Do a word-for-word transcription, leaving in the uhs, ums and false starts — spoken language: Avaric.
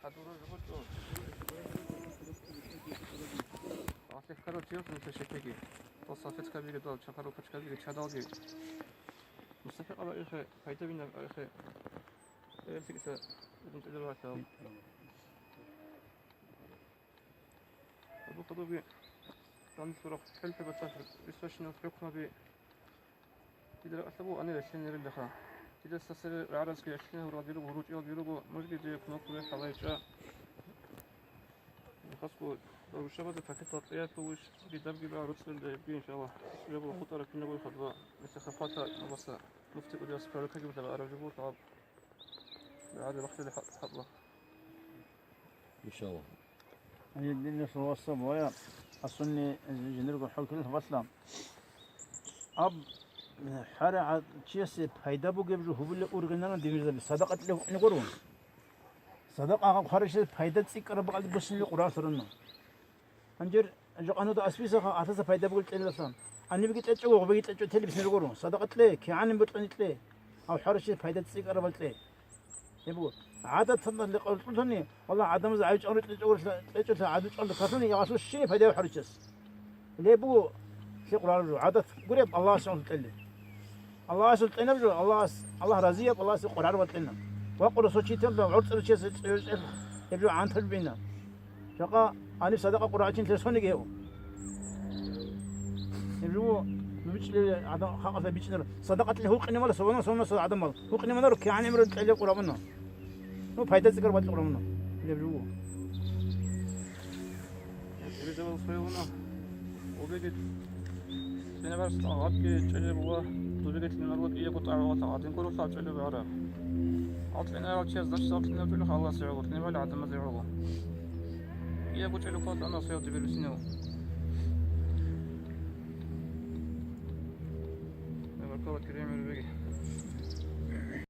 Гьадурал жо гьечӀо. Алъе ккарав чиясул нилъер шекеги. Дол салфеткабиги, дол чапарал пачкабиги, чадалги. МустахӀикъаб байхъе, пайдабинаб байхъе. Гьеб лъикӀлъа гьедин тӀадаб гьалъал. Абу-, хадуги данде лъурахъ хӀел-хӀебаталъ рисвачинал хӀукмаби. Дида ракӀалъаб буго гьанир релълъинарилаха. Дида сасаре рагӀаразги релълъинал гьурал руго, гьуручӀиялги руго, нужги дие кумек гьабе хӀалайчӀа. Хасго рушабазда пакетал тӀияб бугищ, гидабги ба руцӀцӀилда гьебги, иншаллагь. Жабула хутӀараб кинабго хадуба, месаха хвата набаса муфти кӀудияс пророкаги була араб жо буго, тӀалаб. ГӀади рахъине хӀакъ-, хӀакъла. Иншаллагь. Гьаниб динасул васаб вая, асунни жинирго хӀалкил васла. Аб, хӀарагӀат чиясе пайда бугеб жо гьубулеб ургъинана динизаби, садакъа кье гьукъине гуро. Садакъа гьаб хварачиясе пайда цӀикӀкӀараб бакӀалде буссинилан Къуръан лъуруна. Гьанже жакъа нуда асписаха, гьалдаса пайда бугел кьелилан. Гьанибги кьечӀого, гъобеги кьечӀо, телеб бисмер гуро. Садакъа кье, кигӀанин бокьани кье. Гьав хварачиясе пайда цӀикӀкӀарабал кье. Гьеб буго. ГӀадаталда лекъал кьулани, валлагь, гӀадамаз гӀайчӀал кьечӀого, кьечӀолъа гӀадучӀалда калъуни, ягъасул щине пайда гьаб хварачияс. Гьеб буго, лъикъ рараб жо, гӀадат гуреб Аллагьасул кьеле. Аллагьасул кьенаб жо, Аллагьас, Аллагь разияб, Аллагьасе къваригӀараб кьена. Ва къурасочиталда гӀорцӀарав чиясе цӀе-, цӀе-, гьеб жо гӀантал бина. Жакъа гьаниб садакъа къурагӀачин лъесониги гьев. Гьеб жо нубичӀлъи гӀадам халкъалъа бичӀчӀинар. Садакъа кье гьукъине вала, сована, сована, сов гӀадамал. Гьукъине ванаро, кигӀан гӀемру кьелеб къурабана. Ну, пайда цӀикӀкӀараб бакӀ къурабана. Гьеб жо. Гьеб жо. Гьеб жо. Обеги. Лъинабарас гьабги чӀезабула, дубеги лъинабула, кӀиябго тӀагӀула гьадин гурелъул чӀезабугӀараб. Ал лъинарал чияс, значит, ал лъинаб чӀулухъ Аллагьасе гӀоло, лъинабали гӀадамазе гӀоло. КӀиябго чӀулухъ Аллагьас гьев дибир бисинав. Баркала, Кирим Ирбеги.